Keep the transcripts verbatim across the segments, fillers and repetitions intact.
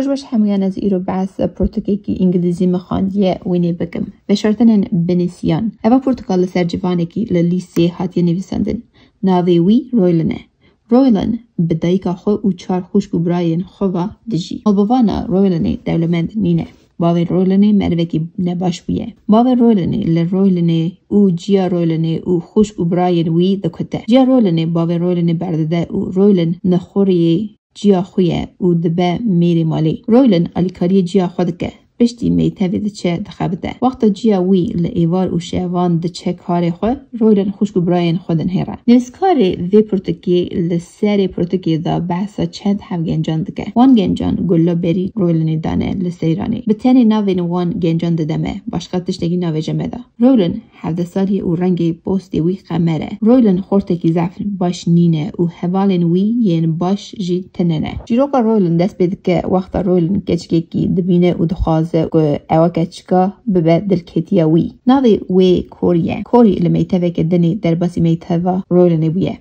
Roj baş hemûyan, ez îro behsa pirtûkekî îngilîzî min xandiye wênê bikim. Veşartinên binivîsiyan. Eva pirtûka li ser civanekî li lîsê hatiye nivîsandin. Navê wî Roylan e. Roylan bi dayika xwe û çar xwişk û birayên xwe ve dijî. Malbavana Roylanê dewlemend nîne. Bavê Roylanê merivekî nebaş bûye. Bavê Roylanê li Roylanê û ciya Roylanê û xwişk û birayên wî dikute. Ciya Roylanê bavê Roylanê berdide û Roylan nexweriyê ciya xwe ye û dibe mêrê malê. Roylan alîkariyê ciya xwe dike. Piştî meytevê diçe dixebite. Wexta ciya wî li êvar û şevan diçe karê xwe, Roylan xwişk û birayên xwe dinihêre. Nivîskarê vê pirtûkê li serê pirtûkê de behsa çend hevgencan dike. Wan gencan gulla berî Roylanê dane li seyranê. Bi tenê navên wan gencan dide me, başqa tiştekî navêje me de. Roylan hevdeh salî ye û rengê postê wî qemer e. Roylan xortekî zehf baş nîne û hevalên wî yên baş jî tune ne. Çîroka Roylan dest pê dike wexta Roylan keçikekî dibîne û dixwaze ku ewa keçika bibe dilketiya wî. Navê wê Corey ye. Corey li meyteveke din ê derbasî meyteva Roylanê bûye.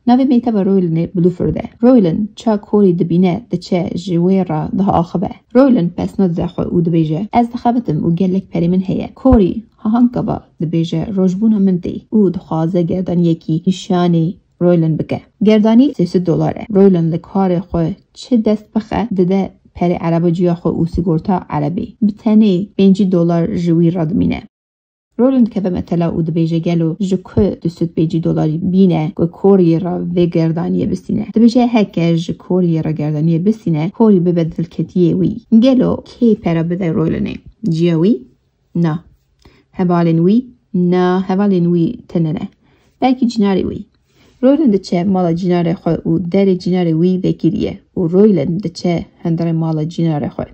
Navê meyteva Roylanê Bluford e. Roylan ça Corey dibîne, diçe ji wê re diaxive. Roylan pesna dide xwe û dibêje, Ez dixebitim û gelek perê min heye. Corey hahanka va dibêje, Rojbûna min tê û dixwaze gerdaniyekî nîşanî Roylan bike. Gerdanî sê sed dolar e. Roylan li karê xwe çi dest bixe, dide perê ereba ciya xwe û sîgorta erebê. Bi tenê pêncî dolar ji wî re dimîne. Roylan dikeve metela û dibêje, Gelo ji ku du sed pêncî dolarî bîne ku Coreyê re vê gerdaniyê bistîne? Dibêje, Heke ji Coreyê re gerdaniyê bistîne, Corey bibe dilketiyê wî. Gelo kê pera bide Roylanê? Ciya wî? Na. Hevalên wî? Na, hevalên wî tune ne. Belkî cînarê wî. Roylan diçe mala cînarê xwe û derê cînarê wî vekiriye û Roylan diçe hundirê mala cînarê xwe.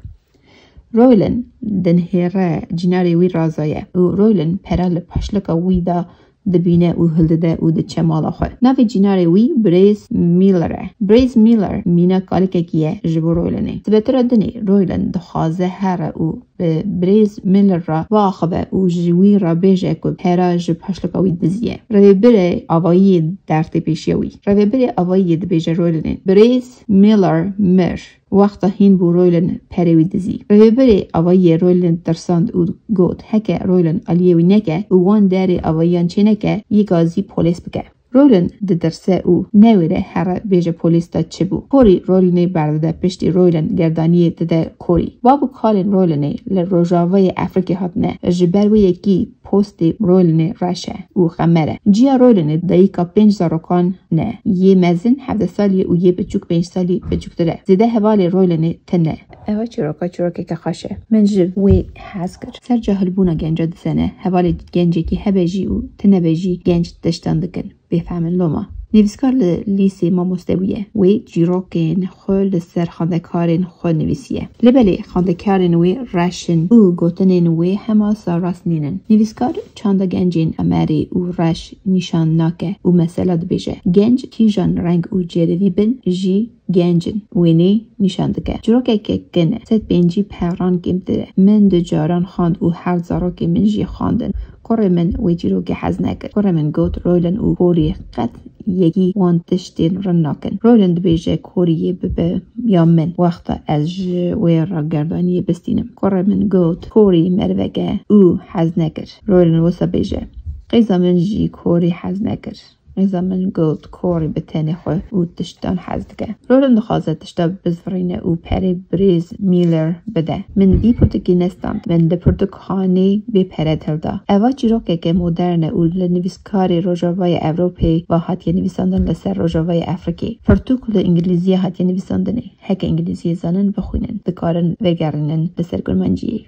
Roylan dinihêre cînarê wî razaye û Roylan pera li paşlika wî de dibîne û hildide û diçe mala xwe. Navê cînarê wî Brez Miller e. Brez Miller mîna kalikekî ye ji bo Roylanê. Sibetira dinê Roylan dixwaze here û bi Brez Miller re biaxive û ji wî re bêje ku pera ji paşlika wî diziye. Rêvebirê avayiyê dertê pêşiya wî. Rêvebirê avayiyê dibêje Roylanê, Brez Miller mir. Wexta hîn bû Roylan perê wî dizî. Rêvebirê avayiyê Roylan tirsand û got, Heke Roylan aliyê wî neke û wan derê avayiyan çêneke, yê gazî polês bike. Roylan didirse û newêre here bêje polîs de çi bû. Corey Roylanê berdide piştî Roylan gerdaniyê dide Corey. Bab û kalên Roylanê li Rojavayê Efrîkê hatine. Ji ber wê yekî postê Roylanê reş e û qemer e. Ciya Roylanê dayika pênc zarokan ne. Yê mezin hevdeh salî ye û yê biçûk pênc salî biçûktir e. Zêde hevalê Roylanê tune. Eva çîroka çîrokeke xweş e. Min ji wê hez kir. Ser cahilbûna genca dizane. Hevalê gencekî hebe jî û tune be jî genc tiştan dikin. Bêfehm in loma. Nivîskar li lîsê mamoste bûye. Wê çîrokên xwe li ser xwendekarên xwe nivîsiye. Lê belê xwendekarên wê reş in û gotinên wê hema sarast nînin. Nivîskar çanda gencên emerî û reş nîşan nake û mesela dibêje, Genc kîjan reng û cêrivî bin jî genc in, wênê nîşan dike. Çîrokeke kin e, sed pêncî peran kêmtir e. Min du caran xwend û her zarokê min jî xwendin. Kurê min wê çîrokê hez nekir. Kurê min got, Roylan û Corey qet yekî wan tiştên rind nakin. Roylan dibêje, Corey yê bibe ya min, wexta ez ji wê re gerdaniyê bistînim. Kurê min got, Corey merivek e û hez nekir. Roylan wisa bêje, Qîza min jî Corey hez nekir. Qîza min got, Corey bi tenê xwe û tiştan hez dike. Roylan dixwaze tişta bizvirîne û perê Brez Miller bide. Min vî pirtûkê nestand. Min di pirtûkxanê bê pere hilda. Eva çîrokeke modern e û li nivîskarê Rojavayê Ewropê ve hatiye nivîsandin li ser Rojavayê Efrîkê. Pirtûk li îngilîziyê hatiye nivîsandinê. Heke îngilîziyê zanin, bixwînin, dikarin vegerînin li ser kurmanciyê.